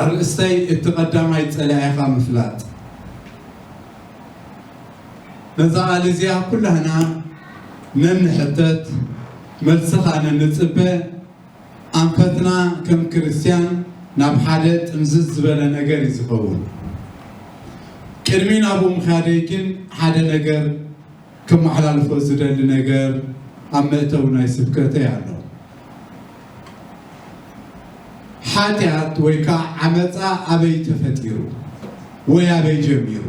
ኣርእስተይ እቲ ቀዳማይ ጸላኢኻ ምፍላጥ። ነዛ ቃል እዚኣ ኩላህና ነንሕተት፣ መልስኻ ነንጽበ። ኣንፈትና ከም ክርስትያን ናብ ሓደ ጥምዝዝ ዝበለ ነገር እዩ ዝኸውን። ቅድሚ ናብኡ ምኻደይ ግን ሓደ ነገር ከመሓላልፎ ዝደሊ ነገር ኣብ መእተዊ ናይ ስብከተይ ኣሎ። ሓጢኣት ወይ ከዓ ዓመፃ ኣበይ ተፈጢሩ ወይ ኣበይ ጀሚሩ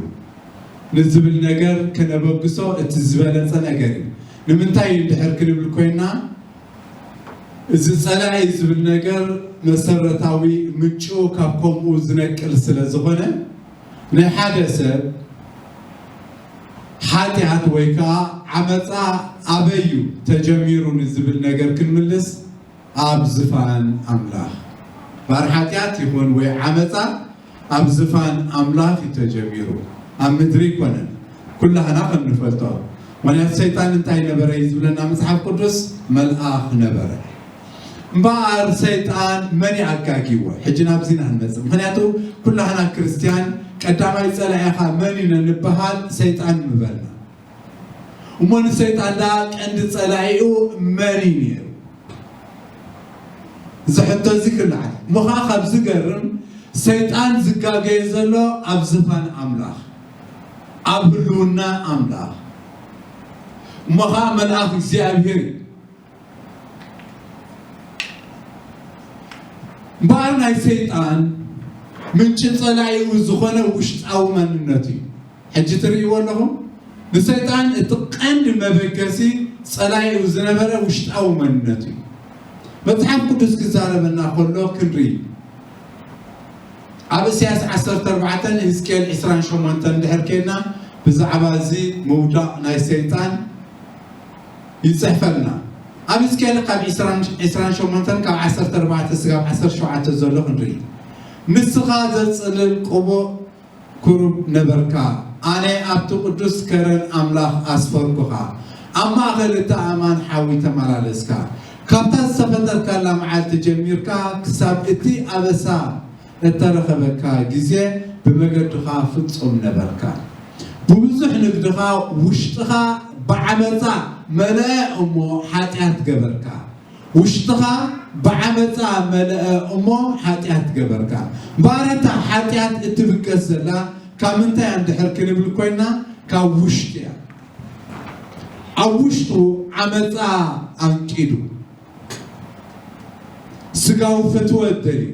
ንዝብል ነገር ከነበግሶ እቲ ዝበለፀ ነገር እዩ። ንምንታይ እንድሕር ክንብል ኮይና፣ እዚ ጸላኢ ዝብል ነገር መሰረታዊ ምንጩ ካብ ከምኡ ዝነቅል ስለ ዝኾነ፣ ናይ ሓደ ሰብ ሓጢኣት ወይ ከዓ ዓመፃ ኣበይ እዩ ተጀሚሩ ንዝብል ነገር ክንምልስ፣ ኣብ ዝፋን ኣምላኽ። ባር ሓጢኣት ይኹን ወይ ዓመፃ ኣብ ዝፋን ኣምላኽ እዩ ተጀሚሩ፣ ኣብ ምድሪ ኣይኮነን። ኩላህና ከም ንፈልጦ፣ ምኽንያቱ ሰይጣን እንታይ ነበረ እዩ ዝብለና መጽሓፍ ቅዱስ? መልኣኽ ነበረ። እምበኣር ሰይጣን መን እዩ ኣጋጊዎ? ሕጂ ናብዚ ኢና ንመጽእ። ምኽንያቱ ኩላህና ክርስትያን ቀዳማይ ጸላኢኻ መን እዩ ንበሃል? ሰይጣን ምበልና። እሞ ንሰይጣን ደኣ ቀንዲ ጸላኢኡ መን እዩ ነይሩ? እዚ ሕቶ እዚ ክልዓል። እሞ ኸዓ ካብ ዝገርም፣ ሰይጣን ዝጋገየ ዘሎ ኣብ ዝፋን ኣምላኽ፣ ኣብ ህልውና ኣምላኽ። እሞ ኸዓ መልኣኽ እግዚኣብሔር እዩ። እምበኣር ናይ ሰይጣን ምንጪ ጸላኢኡ ዝኾነ ውሽጣዊ መንነቱ እዩ። ሕጂ ትርእይዎ ኣለኹም፣ ንሰይጣን እቲ ቀንዲ መበገሲ ጸላኢኡ ዝነበረ ውሽጣዊ መንነቱ እዩ። መጽሓፍ ቅዱስ ክዛረበና ከሎ ክንርኢ፣ ኣብ እስያስ ዓሰርተ ኣርባዕተ፣ ህዝቅኤል ዕስራን ሸሞንተን እንድሕር ኬድና፣ ብዛዕባ እዚ ምውዳቕ ናይ ሰይጣን ይጽሕፈልና። ኣብ ህዝቅኤል ካብ ዕስራን፣ ዕስራን ሸሞንተን ካብ ዓሰርተ ኣርባዕተ ስጋብ ዓሰርተ ሸውዓተ ዘሎ ክንርኢ። ንስኻ ዘጽልል ቅቡእ ክሩብ ነበርካ። ኣነ ኣብቲ ቅዱስ ከረን ኣምላኽ ኣስፈርኩኻ። ኣብ ማእከል እቲ ኣእማን ሓዊ ተመላለስካ። ካብታ ዝተፈጠርካላ መዓልቲ ጀሚርካ ክሳብ እቲ ኣበሳ እተረኸበካ ግዜ ብመገድኻ ፍጹም ነበርካ። ብብዙሕ ንግድኻ ውሽጥኻ ብዓመጻ መለአ እሞ ሓጢኣት ገበርካ። ውሽጥኻ ብዓመጻ መለአ እሞ ሓጢኣት ገበርካ። እምበኣር እታ ሓጢኣት እትብገስ ዘላ ካብ ምንታይ እንድሕር ክንብል ኮይና፣ ካብ ውሽጢ እያ። ኣብ ውሽጡ ዓመጻ ኣንቂዱ፣ ስጋዊ ፍትወት ደልዩ፣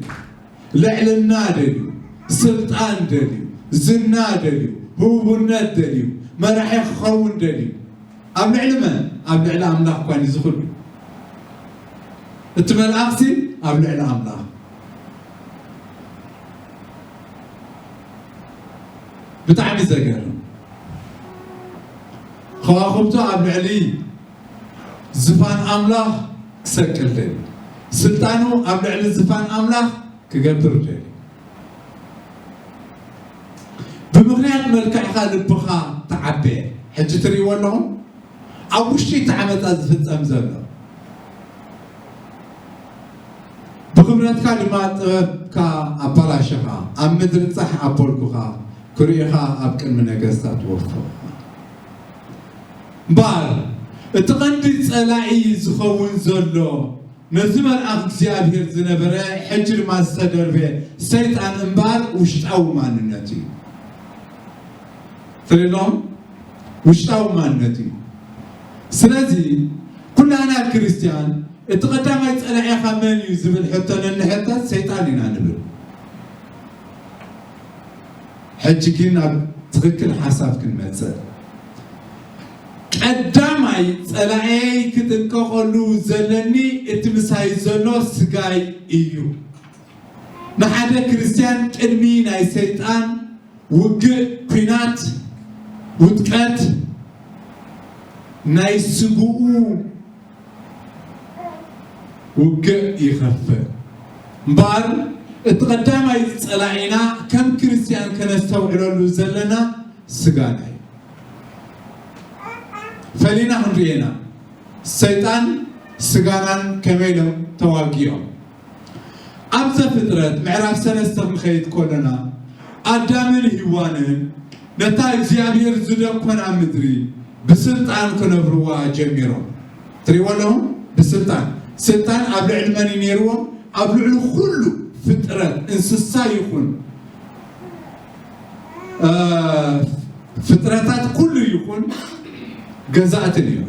ልዕልና ደልዩ፣ ስልጣን ደልዩ፣ ዝና ደልዩ፣ ህቡብነት ደልዩ፣ መራሒ ክኸውን ደልዩ። ኣብ ልዕሊ መን? ኣብ ልዕሊ ኣምላኽ እኳ እዩ ዝኽሉ። እቲ መልኣኽሲ ኣብ ልዕሊ ኣምላኽ። ብጣዕሚ ዘገርም። ከዋኽብቱ ኣብ ልዕሊ ዝፋን ኣምላኽ ክሰቅል ደልዩ። ስልጣኑ ኣብ ልዕሊ ዝፋን ኣምላኽ ክገብር ደልዩ። ብምኽንያት መልክዕኻ ልብኻ ተዓበየ። ሕጂ ትርእይዎ ኣለኹም? ኣብ ውሽጢ እቲ ዓመጻ ዝፍጸም ዘሎ። ብኽብረትካ ድማ ጥበብካ ኣባላሸኻ፣ ኣብ ምድሪ ጻሕ ኣበልኩኻ፣ ክርእኻ ኣብ ቅድሚ ነገስታት ወፈኹኻ። እምበኣር፣ እቲ ቀንዲ ጸላኢ ዝኸውን ዘሎ፣ ነዚ መልኣኽ እግዚኣብሔር ዝነበረ፣ ሕጂ ድማ ዝተደርበ ሰይጣን እምበኣር ውሽጣዊ ማንነት እዩ። ትርእይሎም? ውሽጣዊ ማንነት እዩ። ስለዚ ኩላና ክርስትያን እቲ ቀዳማይ ጸላኢኻ መን እዩ ዝብል ሕቶ ነንሕተት ሰይጣን ኢና ንብል። ሕጂ ግን ናብ ትኽክል ሓሳብ ክንመጽእ። ቀዳማይ ጸላኤይ ክጥንቀቐሉ ዘለኒ እቲ ምሳይ ዘሎ ስጋይ እዩ። ንሓደ ክርስትያን ቅድሚ ናይ ሰይጣን ውግእ፣ ኲናት፣ ውድቀት ናይ ስግኡ ውግእ ይኸፍእ። እምበኣር እቲ ቀዳማይ ጸላኢና ከም ክርስትያን ከነስተውዕለሉ ዘለና ስጋና እዩ። ፈሊና ክንርእየና ሰይጣን ስጋናን ከመይ ኢሎም ተዋጊኦም። ኣብ ዘፍጥረት ምዕራፍ ሰለስተ ክንኸይድ ከለና ኣዳምን ሂዋንን ነታ እግዚኣብሔር ዝደኮና ምድሪ ብስልጣን ክነብርዋ ጀሚሮም። ትሪእዎ ኣለኹም? ብስልጣን። ስልጣን ኣብ ልዕሊ መን እዩ ነይርዎም? ኣብ ልዕሊ ኩሉ ፍጥረት፣ እንስሳ ይኹን ፍጥረታት ኩሉ ይኹን ገዛእቲ ነይሩ።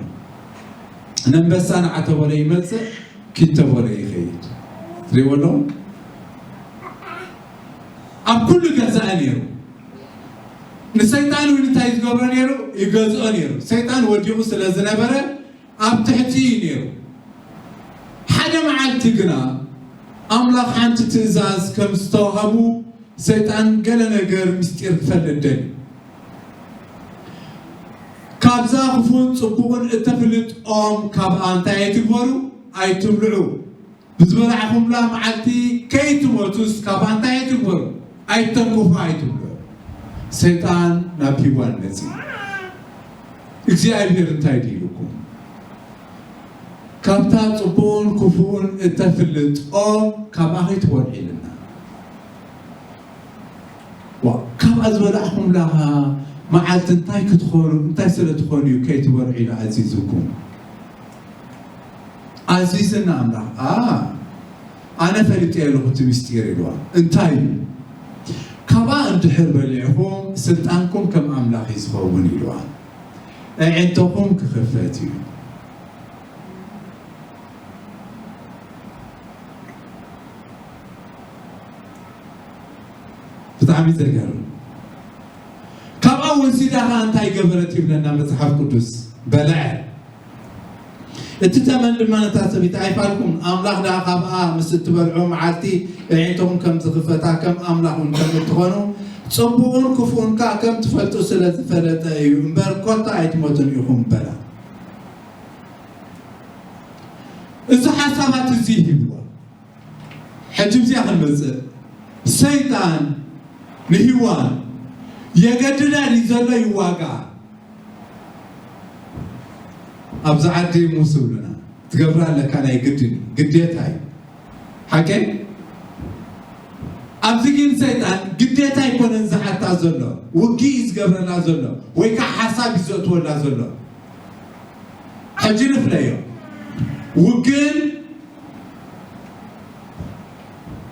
ነንበሳ ንዓተበሎ ይመጽእ፣ ኪተበሎ ይኸይድ። ትሪእዎ ኣለኹም? ኣብ ኩሉ ገዛኢ ነይሩ። ንሰይጣን እውን እንታይ ዝገብሮ ነይሩ? ይገዝኦ ነይሩ። ሰይጣን ወዲቑ ስለ ዝነበረ ኣብ ትሕቲ እዩ ነይሩ። ሓደ መዓልቲ ግና ኣምላኽ ሓንቲ ትእዛዝ ከም ዝተዋሃቡ ሰይጣን ገለ ነገር ምስጢር ክፈልጥ ደልዩ። ካብዛ ክፉን ጽቡቕን እተፍልጥ ኦም ካብኣ እንታይ ኣይትግበሩ? ኣይትብልዑ። ብዝበላዕኹምላ መዓልቲ ከይትሞቱስ ካብኣ እንታይ ኣይትግበሩ? ኣይተንክፉ ኣይትብልዑ። ሰይጣን ናብ ሂዋን መጺኡ። እግዚኣብሔር እንታይ ድዩ ኢሉኩም? ካብታ ጽቡቕን ክፉእን እተፍልጥ ኦም ካብኣ ከይትበልዑ ኢልና። ዋ፣ ካብኣ ዝበላዕኹምላኻ መዓልቲ እንታይ ክትኾኑ፣ እንታይ ስለ ትኾኑ እዩ ከይትበልዑ ኢሉ ኣዚዙኩም? ኣዚዝና ኣምላኽ። ኣ፣ ኣነ ፈሊጠ ኣለኹ እቲ ምስጢር ኢልዋ። እንታይ እዩ? ካብኣ እንድሕር በሊዕኹም ስልጣንኩም ከም ኣምላኽ እዩ ዝኸውን ኢልዋ። ኣዒንተኹም ክኽፈት እዩ። ብጣዕሚ ዘገርም። ካብኣ ወሲዳ ኸኣ እንታይ ገበረት ይብለና መጽሓፍ ቅዱስ? በልዐ። እቲ ተመን ድማ ነታ ሰበይቲ ኣይፋልኩም፣ ኣምላኽ ደኣ ካብኣ ምስ እትበልዖ መዓልቲ ኣዒንትኹም ከም ዝኽፈታ ከም ኣምላኽ እውን ከም እትኾኑ ጽቡቕን ክፉእን ከኣ ከም ትፈልጡ ስለ ዝፈለጠ እዩ እምበር ኮታ ኣይትሞቱን ኢኹም በላ። እዚ ሓሳባት እዚ ሂብዋ። ሕጂ ብዚኣ ክንመጽእ፣ ሰይጣን ንሂዋን የገድዳ ድዩ ዘሎ ይዋጋ? ኣብዚ ዓዲ ሙስ ይብሉና፣ ትገብራ ኣለካ ናይ ግድን እዩ፣ ግዴታ እዩ። ሓቀይ? ኣብዚ ግን ሰይጣን ግዴታ ኣይኮነን ዝሓታ ዘሎ፣ ውግእ እዩ ዝገብረላ ዘሎ፣ ወይ ከዓ ሓሳብ እዩ ዘእትወላ ዘሎ። ሕጂ ንፍለዮ። ውግእን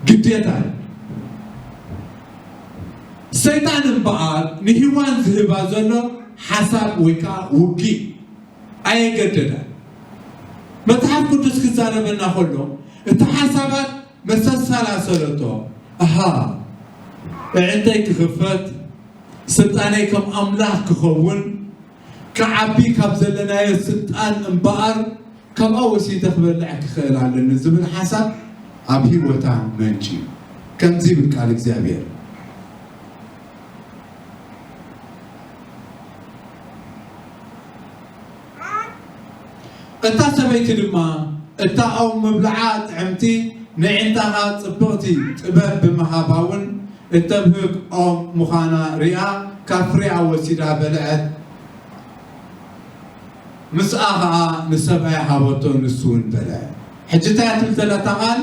ግዴታን። ሰይጣን እምበኣር ንሂዋን ዝህባ ዘሎ ሓሳብ ወይ ከዓ ውግእ ኣየገደዳን። መጽሓፍ ቅዱስ ክዛረበና ከሎ እቲ ሓሳባት መሰሳላሰለቶ። ኣሃ፣ ኣዒንተይ ክኽፈት፣ ስልጣነይ ከም ኣምላኽ ክኸውን፣ ክዓቢ ካብ ዘለናዮ ስልጣን እምበኣር ካብኣ ወሲደ ክበልዕ ክኽእል ኣለኒ ዝብል ሓሳብ ኣብ ህይወታ መንጭ እዩ። ከምዚ ይብል ቃል እግዚኣብሔር። እታ ሰበይቲ ድማ እታ ኦም ምብልዓ ጥዕምቲ ንዕንታኻ ጽብቕቲ ጥበብ ብምሃባ እውን እተብህግ ኦም ምዃና ሪኣ ካብ ፍሬኣ ወሲዳ በልዐት። ምስኣ ኸኣ ንሰብኣያ ሃበቶ፣ ንሱ እውን በልዐ። ሕጂ እንታይ እያ ትብል ዘላ እታ ቃል?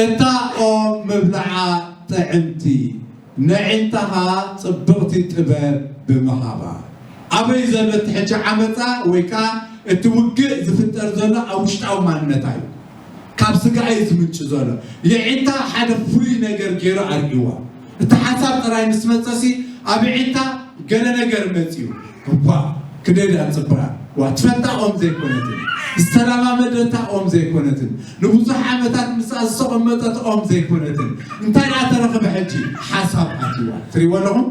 እታ ኦም ምብልዓ ጥዕምቲ፣ ነዒንታ ኸኣ ጽብቕቲ ጥበብ ብምሃባ። ኣበይ ዘሎ እቲ ሕጂ ዓመጻ ወይ ከኣ እቲ ውግእ ዝፍጠር ዘሎ ኣብ ውሽጣዊ ማንነታ እዩ። ካብ ስጋ እዩ ዝምንጭ ዘሎ። የዒንታ ሓደ ፍሉይ ነገር ገይሩ ኣርእይዋ። እቲ ሓሳብ ጥራይ ምስ መጸሲ ኣብ የዒንታ ገለ ነገር መጺኡ። እኳ ክደዳ ጽብራ ዋ ትፈታ ኦም ዘይኮነትን ዝተለማመደታ ኦም ዘይኮነትን ንብዙሕ ዓመታት ምስኣ ዝተቐመጠት ኦም ዘይኮነትን እንታይ ደኣ ተረኽበ ሕጂ ሓሳብ ኣትዋ ትሪእዎ ኣለኹም።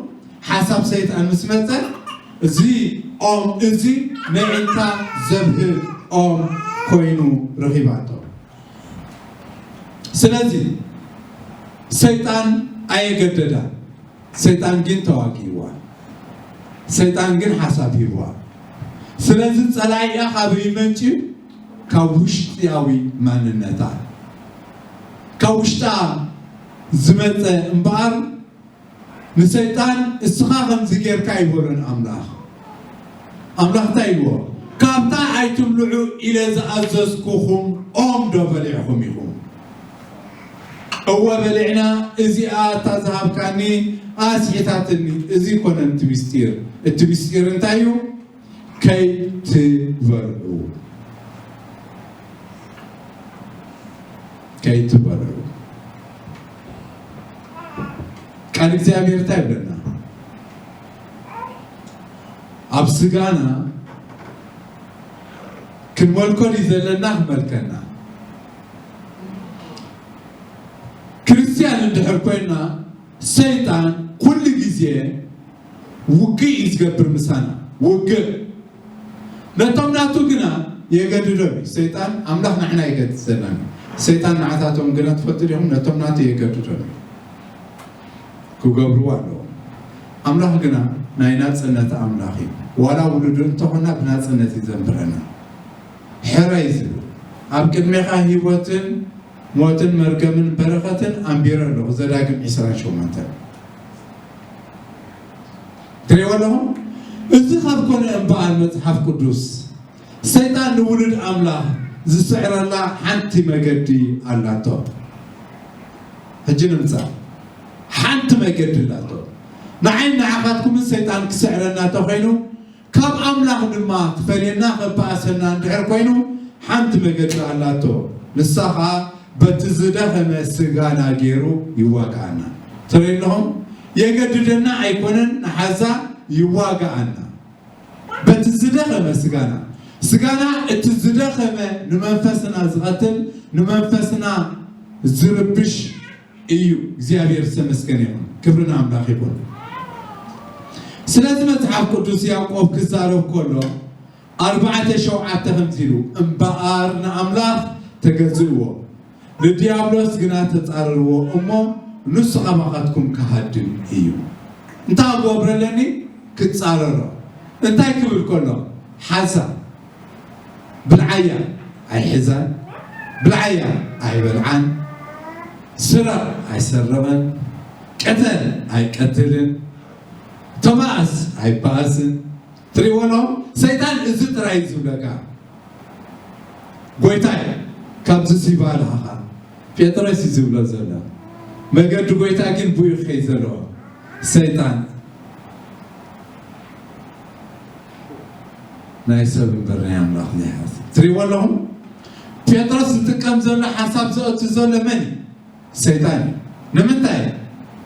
ሓሳብ ሰይጣን ምስ መጸ እዚ ኦም እዚ ነዒንታ ዘብህል ኦም ኮይኑ ረኺባቶ። ስለዚ ሰይጣን ኣየገደዳ። ሰይጣን ግን ተዋጊእዋ። ሰይጣን ግን ሓሳብ ሂብዋ። ስለዚ ጸላኢኣ ካበይ ይመንጭ እዩ? ካብ ውሽጢያዊ ማንነታ ካብ ውሽጣ ዝመጸ እምበኣር ንሰይጣን እስኻ ከምዚ ጌርካ ኣይበሎን ኣምላኽ። ኣምላኽ እንታይ ኢልዎ? ካብታ ኣይትብልዑ ኢለ ዝኣዘዝኩኹም ኦም ዶ በሊዕኹም ኢኹም? እወ በሊዕና፣ እዚኣ እታ ዝሃብካኒ ኣስሒታትኒ። እዚ ይኮነን እቲ ምስጢር። እቲ ምስጢር እንታይ እዩ? ከይትበልዑ፣ ከይትበልዑ። ቃል እግዚኣብሔር እንታይ ይብለና? ኣብ ስጋና ክንመልኮ ድዩ ዘለና? ክመልከና። ክርስትያን እንድሕር ኮይና፣ ሰይጣን ኩሉ ግዜ ውግእ እዩ ዝገብር ምሳና። ውግእ። ነቶም ናቱ ግና የገድዶም እዩ። ሰይጣን፣ ኣምላኽ ንዓና የገድደና እዩ። ሰይጣን ንዓታቶም ግና ትፈልጡ ዲኹም? ነቶም ናቱ የገድዶም እዩ። ክገብርዎ ኣለዎም። ኣምላኽ ግና ናይ ናጽነት ኣምላኽ እዩ። ዋላ ውሉዱ እንተኾና ብናጽነት እዩ ዘንብረና። ሕራይ ዝብል፣ ኣብ ቅድሜኻ ህይወትን ሞትን መርገምን በረኸትን ኣንቢረ ኣለኹ። ዘዳግም ዕስራን ሸሞንተን ትሪእዎ ኣለኹም? እዚ ካብ ኮነ እምበኣር መጽሓፍ ቅዱስ ሰይጣን ንውሉድ ኣምላኽ ዝስዕረላ ሓንቲ መገዲ ኣላቶ። ሕጂ ንምጻእ ሓንቲ መገዲ ኣላቶ። ንዓይን ንዓኻትኩምን ሰይጣን ክስዕረና እንተኾይኑ፣ ካብ ኣምላኽ ድማ ክፈልየና ከበኣሰና እንድሕር ኮይኑ፣ ሓንቲ መገዲ ኣላቶ። ንሳ ኸኣ በቲ ዝደኸመ ስጋና ገይሩ ይዋግኣና። ትርኢ ኣለኹም? የገድደና ኣይኮነን፣ ንሓዛ ይዋግኣና። በቲ ዝደኸመ ስጋና። ስጋና እቲ ዝደኸመ ንመንፈስና ዝቐትል፣ ንመንፈስና ዝርብሽ እዩ። እግዚኣብሔር ዝተመስገነ ይኹን። ክብሪ ንኣምላኽ ይኹን። ስለዚ መጽሓፍ ቅዱስ ያዕቆብ ክዛረብ ከሎ ኣርባዕተ ሸውዓተ ከምዚ ኢሉ፣ እምበኣር ንኣምላኽ ተገዝእዎ፣ ንዲያብሎስ ግና ተጻረርዎ እሞ ንሱ ካባኻትኩም ክሃድም እዩ። እንታይ ክገብሮ ኣለኒ? ክጻረሮ። እንታይ ክብል ከሎ? ሓንሳብ ብልዓያ ኣይሕዛን፣ ብልዓያ ኣይበልዓን፣ ስረቕ ኣይሰርቕን፣ ቅተል ኣይቀትልን፣ ተባኣስ ኣይባኣስን። ትሪእዎ ኣለኹም? ሰይጣን እዚ ጥራይ እዩ ዝብለካ። ጎይታይ፣ ካብዚ ሲባ ልሃኻ። ጴጥሮስ እዩ ዝብሎ ዘሎ። መገዲ ጎይታ ግን ብኡ ይኸይድ ዘለዎ። ሰይጣን ናይ ሰብ እምበር ናይ ኣምላኽ ዘይሓስብ። ትሪእዎ ኣለኹም? ጴጥሮስ ዝጥቀም ዘሎ ሓሳብ ዘእቱ ዘሎ መን እዩ? ሰይጣን እዩ። ንምንታይ?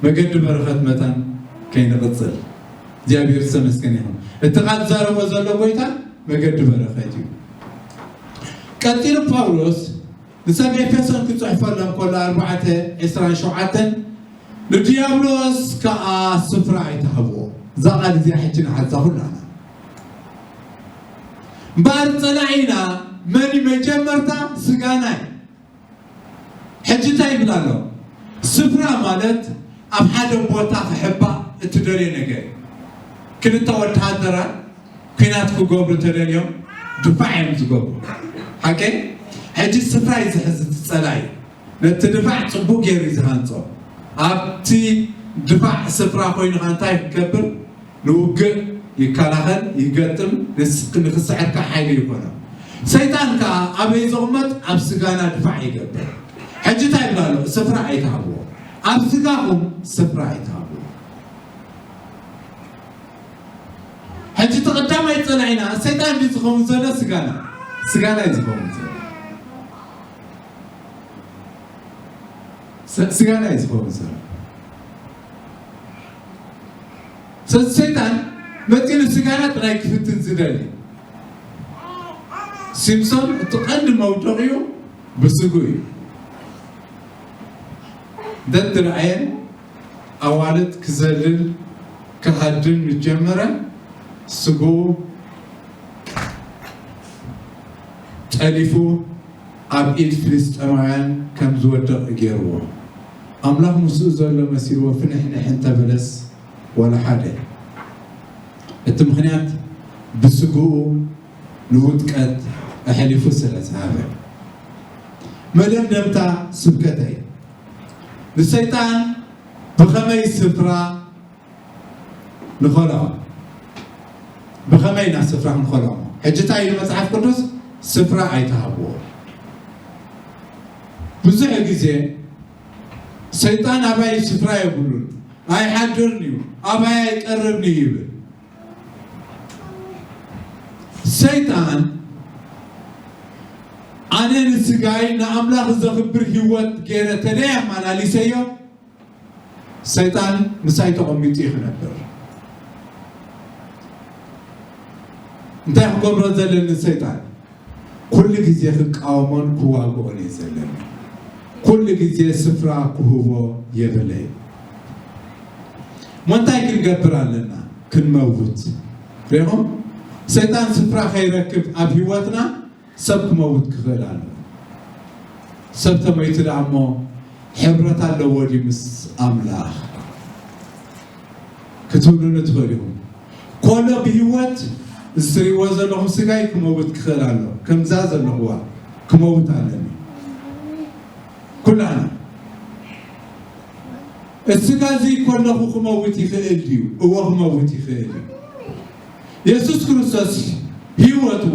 መገዲ በረኸት መታን ከይንቕጽል። እግዚኣብሔር ዝተመስገነ ይኹን። እቲ ቃል ዝዛረቦ ዘሎ ጎይታ መገዲ በረኸት እዩ። ቀጺሉ ጳውሎስ ንሰብ ኤፌሶን ክጽሕፈሎም ከሎ ኣርባዕተ ዕስራን ሸውዓተን ንዲያብሎስ ከኣ ስፍራ ኣይትሃብዎ። እዛ ቃል እዚኣ ሕጂ ንሓዛ ኩላና። እምበኣር ጸላኢና መን እዩ? መጀመርታ ስጋና እዩ። ሕጂ እንታይ ይብል ኣሎ? ስፍራ ማለት ኣብ ሓደ ቦታ ክሕባእ እትደልዮ ነገር እዩ። ክልተ ወተሃደራት ኲናት ክገብሩ ተደልዮም ድፋዕ እዮም ዝገብሩ። ሓቀይ? ሕጂ ስፍራ እዩ ዝሕዝ እቲ ጸላኢ። ነቲ ድፋዕ ጽቡቕ ገይሩ እዩ ዝሃንጾ። ኣብቲ ድፋዕ ስፍራ ኮይኑኻ እንታይ ክገብር? ንውግእ ይከላኸል፣ ይገጥም፣ ንስ-፣ ንክስዕርካ ሓይሊ ይኾኖ። ሰይጣን ከኣ ኣበይ ዝቕመጥ? ኣብ ስጋና ድፋዕ ይገብር። ሕጂ እንታይ ይብላ ኣሎ? ስፍራ ኣይትሃብዎ። ኣብ ስጋኹም ስፍራ ኣይትሃብዎ። ሕጂ እቲ ቀዳማይ ጸላኢና ሰይጣን ድዩ ዝኸውን ዘሎ? ስጋና። ስጋና እዩ ዝኸውን ዘሎ። ስ-፣ ስጋና እዩ ዝኸውን ዘሎ። ሰ-፣ ሰይጣን መፂኡ ንስጋና ጥራይ ክፍትን ዝደሊ። ሲምሶን እቲ ቀንዲ መውደቂኡ ብስጉ እዩ። ደትርኣየን ኣዋልድ ክዘልል ክሃድን ምስ ጀመረ ስጉ ጠሊፉ ኣብ ኢድ ፍልስጤማውያን ከም ዝወድቕ ገይርዎ። ኣምላኽ ምስኡ ዘሎ መሲልዎ ፍንሕንሕ እንተበለስ ዋላ ሓደ። እቲ ምኽንያት ብስግኡ ንውድቀት ኣሕሊፉ ስለ ዝሃበ። መደምደምታ ስብከተይ ንሰይጣን ብኸመይ ስፍራ ንኸልኦ። ብኸመይ ኢና ስፍራ ክንኸልኦ? ሕጂ እንታይ ኢሉ መጽሓፍ ቅዱስ? ስፍራ ኣይትሃብዎ። ብዙሕ ግዜ ሰይጣን ኣባይ ስፍራ የብሉን፣ ኣይሓድርን እዩ፣ ኣባይ ኣይቀርብን እዩ ይብል። ሰይጣን ኣነ ንስጋይ ንኣምላኽ ዘኽብር ህይወት ገይረ ተለይ ኣመላሊሰዮ፣ ሰይጣን ምሳይ ተቐሚጡ እዩ ክነብር። እንታይ ክገብሮ ዘለኒ ሰይጣን? ኩሉ ግዜ ክቃወሞን ክዋግኦን እዩ ዘለኒ። ኩሉ ግዜ ስፍራ ክህቦ የብለይ። እሞ እንታይ ክንገብር ኣለና? ክንመውት። ሪኹም? ሰይጣን ስፍራ ከይረክብ ኣብ ህይወትና ሰብ ክመውት ክኽእል ኣሎ። ሰብ ተመይቱ ደኣ እሞ ሕብረት ኣለዎ ድዩ ምስ ኣምላኽ? ክትብሉኒ ትኽእሉ ኢኹም። ኮሎ ብህይወት እዚ ትሪእዎ ዘለኹም ስጋይ ክመውት ክኽእል ኣሎ። ከምዛ ዘለኹዋ ክመውት ኣለኒ። ኩላና እቲ ስጋ እዚ ኮለኹ ክመውት ይኽእል ድዩ? እዎ ክመውት ይኽእል እዩ። የሱስ ክርስቶስ ህይወቱ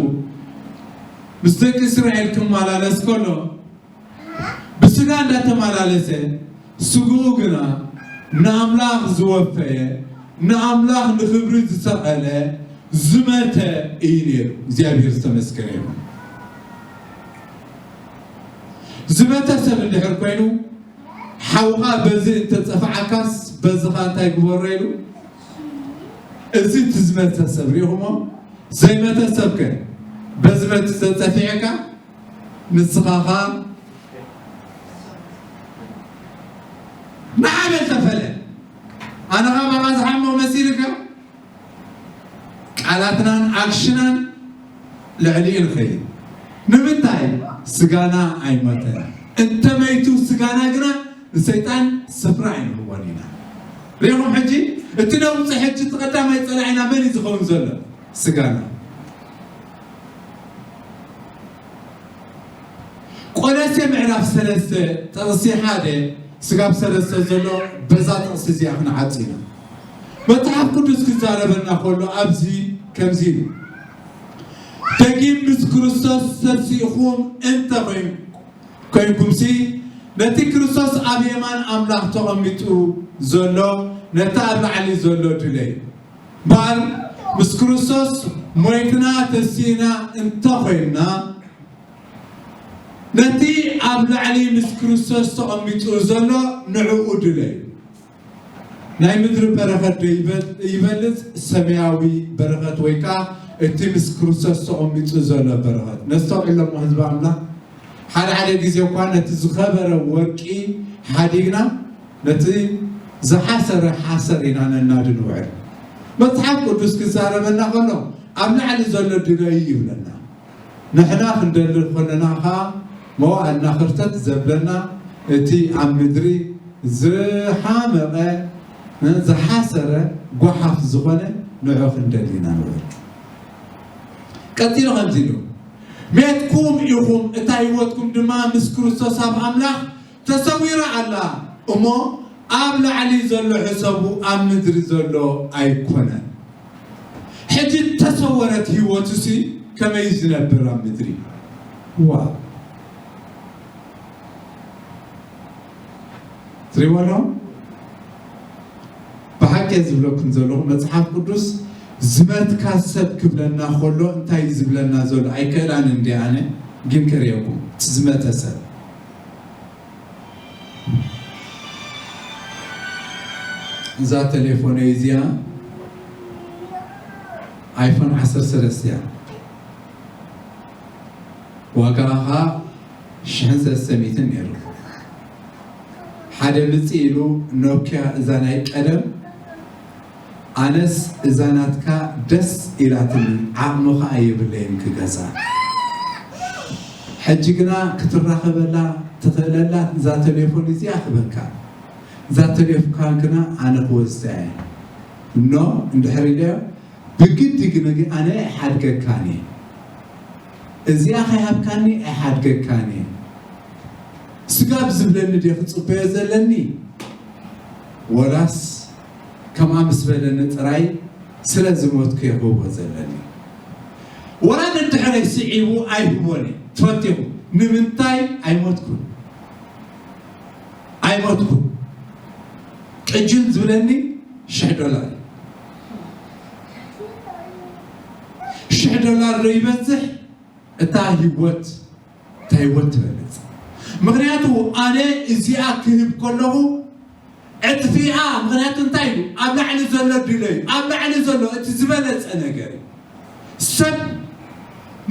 ምስ ደቂ እስራኤል ክመላለስ ከሎ ብስጋ እንዳተመላለሰ ስግኡ ግና ንኣምላኽ ዝወፈየ ንኣምላኽ ንኽብሪ ዝሰቐለ ዝመተ እዩ ነይሩ። እግዚኣብሔር ዝተመስገነ ይኹን። ዝመተ ሰብ እንድሕር ኮይኑ ሓውኻ በዚ እንተጸፍዓካስ በዝኻ እንታይ ግበሮ ኢሉ? እዚ ትዝመተ ሰብ ሪኹሞ? ዘይመተ ሰብከ በዝመት ዝተጸፊዐካ ንስኻኻ ንዓበል ተፈለ ኣነኻ ባኻ ዝሓሞ መሲልካ ቃላትናን ኣክሽናን ልዕሊኡ ንኸይድ። ንምንታይ? ስጋና ኣይሞተን። እንተመይቱ ስጋና ግና ንሰይጣን ስፍራ ኣይንህቦን ኢና። ሪኹም ሕጂ እቲ ነውፂ ሕጂ እቲ ቀዳማይ ፀላዒና መን እዩ ዝኸውን ዘሎ? ስጋና። ቆለሴ ምዕራፍ ሰለስተ ጥቕሲ ሓደ ስጋብ ሰለስተ ዘሎ በዛ ጥቕሲ እዚኣ ክንዓጽ ኢና። መጽሓፍ ቅዱስ ክዛረበና ከሎ ኣብዚ ከምዚ ኢሉ፣ ደጊም ምስ ክርስቶስ ተሲእኹም እንተ ኮይንኩምሲ ነቲ ክርስቶስ ኣብ የማን ኣምላኽ ተቐሚጡ ዘሎ ነቲ ኣብ ላዕሊ ዘሎ ድለዩ። እምበኣር ምስ ክርስቶስ ሞይትና ተሲእና እንተ ኮይንና ነቲ ኣብ ላዕሊ ምስ ክርስቶስ ተቐሚጡ ዘሎ ንዕኡ ድለዩ። ናይ ምድሪ በረኸት ዶ ይበልጽ ሰማያዊ በረኸት ወይ ከዓ እቲ ምስ ክርስቶስ ተቐሚጡ ዘሎ በረኸት? ነስተውዕሎ እሞ ህዝቢ ኣምላኽ፣ ሓደ ሓደ ግዜ እኳ ነቲ ዝኸበረ ወርቂ ሓዲግና ነቲ ዝሓሰረ ሓሰር ኢና ነናዲ ንውዕል። መጽሓፍ ቅዱስ ክዛረበና ከሎ ኣብ ላዕሊ ዘሎ ድለዩ ይብለና። ንሕና ክንደሊ ከለና ኸዓ መዋእልና ክርተት ዘብለና እቲ ኣብ ምድሪ ዝሓመቐ ዝሓሰረ ጓሓፍ ዝኾነ ንዑ ክንደሊ ኢና ንብል። ቀጺሉ ከምዚ ኢሉ፣ ሜትኩም ኢኹም፣ እታ ህይወትኩም ድማ ምስ ክርስቶስ ኣብ ኣምላኽ ተሰዊራ ኣላ እሞ ኣብ ላዕሊ ዘሎ ሕሰቡ ኣብ ምድሪ ዘሎ ኣይኮነን። ሕጂ ተሰወረት ህይወቱሲ ከመይ ዝነብር ኣብ ምድሪ? ዋ ትሪእዎ ኣለኹም? ብሓቂ ዝብለኩም ዘለኹ መፅሓፍ ቅዱስ ዝመትካ ሰብ ክብለና ከሎ እንታይ ዝብለና ዘሎ ኣይክእላን እንዲ ኣነ ግን ከርእየኩም እቲ ዝመተ ሰብ እዛ ቴሌፎነይ እዚኣ ኣይፎን ዓሰርተ ሰለስተ እያ። ዋጋኻ ሽሕን ሰለስተ ሚእትን ነይሩ። ሓደ ምጽእ ኢሉ ኖኪያ እዛ ናይ ቀደም ኣነስ እዛ ናትካ ደስ ኢላትኒ ዓቕሚ ኸኣ የብለይን ክገዛ። ሕጂ ግና ክትራኸበላ ትኽእለላ እዛ ቴሌፎን እዚኣ ክበካ። እዛ ቴሌፎን ግና ኣነ ክወስዳ እየ። ኖ እንድሕር ኢለዮ ብግዲ ግን ኣነ ኣይሓድገካን እየ። እዚኣ ከይሃብካኒ ኣይሓድገካን እየ። ስጋብ ዝብለኒ ድየ ክጽበዮ ዘለኒ? ወላስ ከምኣ ምስ በለኒ ጥራይ ስለ ዝሞትኩ እየ ክህቦ ዘለኒ? ወላ ነድሕረይ ስዒቡ ኣይህቦን እየ። ትፈትኹም ንምንታይ ኣይሞትኩን? ኣይሞትኩን። ሕጂ ዝብለኒ ሽሕ ዶላር እዩ። ሽሕ ዶላር ዶ ይበዝሕ? እታ ህይወት፣ እታ ህይወት ትበልፅ። ምኽንያቱ ኣነ እዚኣ ክህብ ከለኹ ዕጥፊኣ፣ ምኽንያቱ እንታይ እዩ? ኣብ ላዕሊ ዘሎ ድሎ እዩ። ኣብ ላዕሊ ዘሎ እቲ ዝበለፀ ነገር እዩ። ሰብ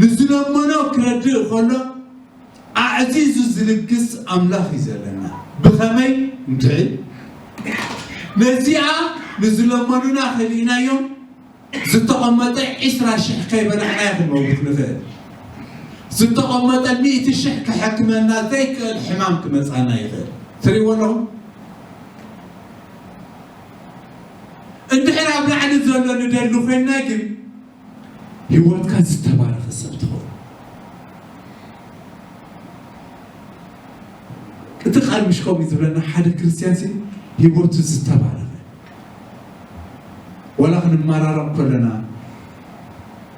ንዝለመኖ ክረድእ ከሎ ኣዕዚዙ ዝልግስ ኣምላኽ እዩ ዘለና። ብኸመይ? እንድዒ ነዚኣ ንዝለመኑና ከሊእናዮም ዝተቐመጠ ዒስራ ሽሕ ከይበላዕናዮ ክንመውት ንኽእል። ዝተቐመጠ ሚእቲ ሽሕ ክሕክመና ዘይክእል ሕማም ክመጻና ይኽእል። ትሪእዎ ኣለኹም? እንድሕር ኣብ ላዕሊ ዘሎ ንደሊ ኮይንና ግን ህይወትካ ዝተባረኸ ሰብ ትኸውን። እቲ ቃል ምሽ ከምኡ ዝብለና ሓደ ክርስትያን ሲ ህይወቱ ዝተባረኸ። ወላ ክንመራረቕ ከለና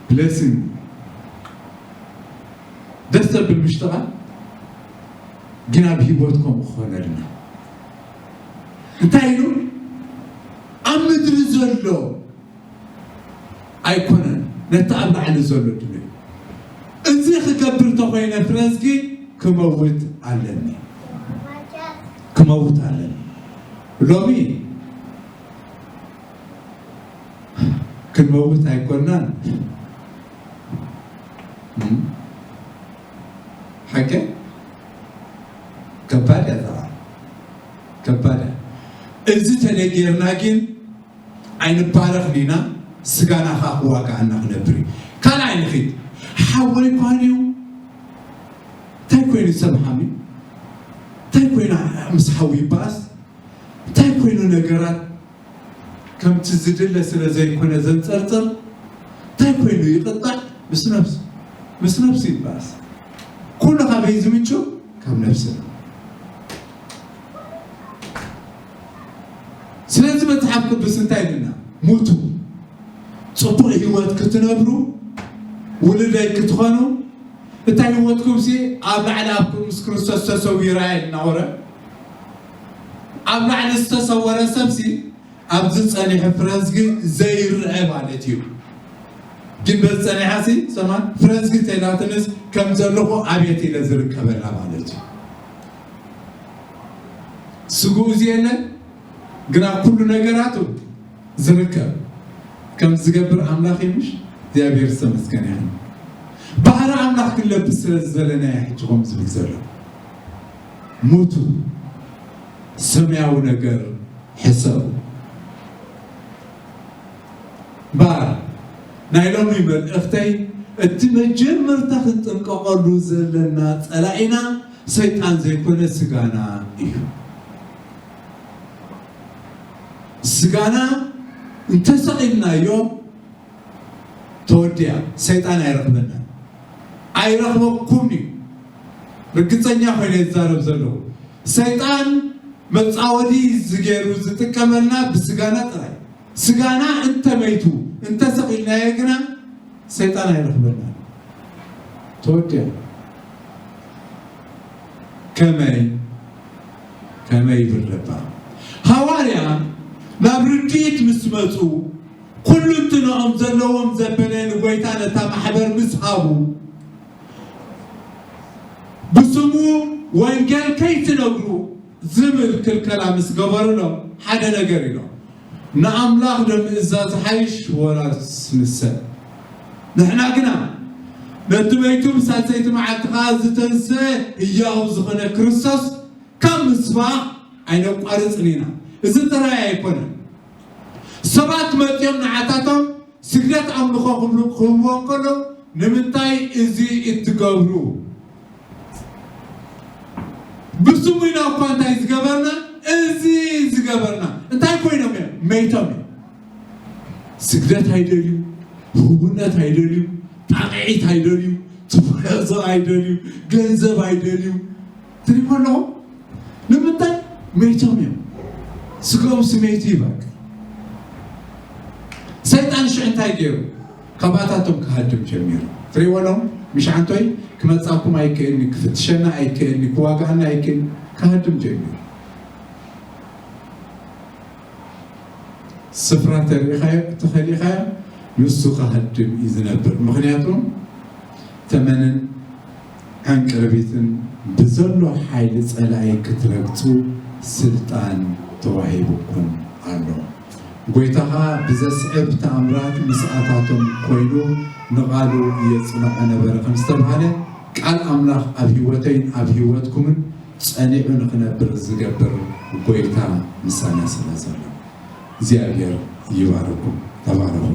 ብለሲንግ ደስ ተብል ምሽ ቃል ግን ኣብ ህይወት ከምኡ ክኾነልና እንታይ ኢሉ ኣብ ምድሪ ዘሎ ኣይኮነን ነቲ ኣብ ላዕሊ ዘሎ ድልዩ። እዚ ክገብር ተኾይነ ፍረዝጊ ክመውት ኣለኒ፣ ክመውት ኣለኒ። ሎሚ ክንመውት ኣይኮናን። እም? ሓቂ ከባድ እያ፣ ጠባዕ ከባድ እያ። እዚ ተደጌርና ግን ኣይንባረኽን ኢና፣ ስጋና ኸኣ ክዋጋኣና ክነብር እዩ። ካልኣይ ንኺድ። ሓወይ ኳን እዩ። እንታይ ኮይኑ ሰብ ሓሚ? እንታይ ኮይና ምስ ሓዊ ይበኣስ? እንታይ ኮይኑ ነገራት ከምቲ ዝድለ ስለ ዘይኮነ ዘንጸርጽር? እንታይ ኮይኑ ይቕጣዕ? ምስ ነብሱ፣ ምስ ነብሱ ይበኣስ። ኩሉ ካበይ ዝምንጩ? ካብ ነብስና። ስለዚ መጽሓፍ ቅዱስ እንታይ ኢልና? ሙቱ፣ ጽቡቕ ህይወት ክትነብሩ፣ ውሉደይ ክትኾኑ፣ እታ ህይወትኩም ሲ ኣብ ላዕሊ ኣብ ምስ ክርስቶስ ተሰዊራ እያ እናወረ። ኣብ ላዕሊ ዝተሰወረ ሰብ ሲ ኣብዚ ጸኒሑ ፍረዝጊ ዘይርአ ማለት እዩ። ግን በዚ ጸኒሓ ሲ ሰማን ፍረዝጊ ተይላትንስ ከም ዘለኹ ኣብየት ኢለ ዝርከበላ ማለት እዩ። ስግኡ እዚ የለ ግና ኩሉ ነገራቱ ዝርከብ ከም ዝገብር ኣምላኽ እዩ። ምሽ እግዚኣብሔር ዝተመስገነ ይኹን። ባህሪ ኣምላኽ ክንለብስ ስለ ዝደለና እየ ሕጂ ከምኡ ዝብል ዘሎ። ሙቱ፣ ሰማያዊ ነገር ሕሰቡ። እምበኣር ናይ ሎሚ መልእኽተይ እቲ መጀመርታ ክንጥንቀቐሉ ዘለና ጸላኢና ሰይጣን ዘይኮነ ስጋና እዩ። ስጋና እንተሰቒልናዮ ተወዲኣ፣ ሰይጣን ኣይረኽበናን። ኣይረኽበኩምን እዩ። ርግጸኛ ኮይነ ይዛረብ ዘለኹ። ሰይጣን መጻወቲ ዝገይሩ ዝጥቀመልና ብስጋና ጥራይ። ስጋና እንተመይቱ፣ እንተሰቒልናዮ ግና ሰይጣን ኣይረኽበናን። ተወዲኣ። ከመይ? ከመይ ይብል ረባ? ሃዋርያ ናብ ርድኢት ምስ መጹ፣ ኩሉ እንትንኦም ዘለዎም ዘበለ ንጎይታ ነታ ማሕበር ምስ ሃቡ፣ ብስሙ ወንጌል ከይትነግሩ ዝብል ክልከላ ምስ ገበሩሎም ሓደ ነገር ኢሎም፣ ንኣምላኽ ዶ ምእዛዝ ሓይሽ ወላስ ንሰብ? ንሕና ግና ነቲ መይቱ ብሳልሰይቲ መዓልቲ ኸኣ ዝተንስአ ህያው ዝኾነ ክርስቶስ ካብ ምስባኽ ኣይነቋርጽን ኢና። እዚ ጥራይ ኣይኮነን። ሰባት መጺኦም ንዓታቶም ስግደት ኣምልኾ ክብሉ ክህብዎ ከሎ ንምንታይ እዚ እትገብሩ? ብስሙ ኢና እኳ እንታይ ዝገበርና? እዚ ዝገበርና። እንታይ ኮይኖም እዮም? መይቶም እዮም። ስግደት ኣይደልዩ፣ ህቡነት ኣይደልዩ፣ ጣቕዒት ኣይደልዩ፣ ትፍለዞ ኣይደልዩ፣ ገንዘብ ኣይደልዩ። ትሪእዎ ኣለኹም? ንምንታይ? መይቶም እዮም። ስጋኦም ስሜቱ ይበቅ። ሰይጣን ሽዑ እንታይ ገይሩ? ካባታቶም ክሃድም ጀሚሩ። ትሪእዎ ኣለኹም? ምሽ ዓንቶይ ክመጻኩም ኣይክእልኒ፣ ክፍትሸና ኣይክእልኒ፣ ክዋጋኣና ኣይክእልኒ፣ ክሃድም ጀሚሩ። ስፍራ ተሪኢኻዮ፣ ተኸሊኻዮ፣ ንሱ ከሃድም እዩ ዝነብር። ምኽንያቱ ተመንን ዕንቅርቢትን ብዘሎ ሓይሊ ጸላኢ ክትረግጹ ስልጣን ተዋሂቡኩም ኣሎ። ጎይታ ኸኣ ብዘስዕብ ተኣምራት ምስኣታቶም ኮይኑ ንቓሉ የጽንዖ ነበረ ከም ዝተባህለ፣ ቃል ኣምላኽ ኣብ ህይወተይን ኣብ ህይወትኩምን ጸኒዑ ንኽነብር ዝገብር ጎይታ ምሳና ስለ ዘሎ እግዚኣብሔር ይባርኩም። ተባረኹ።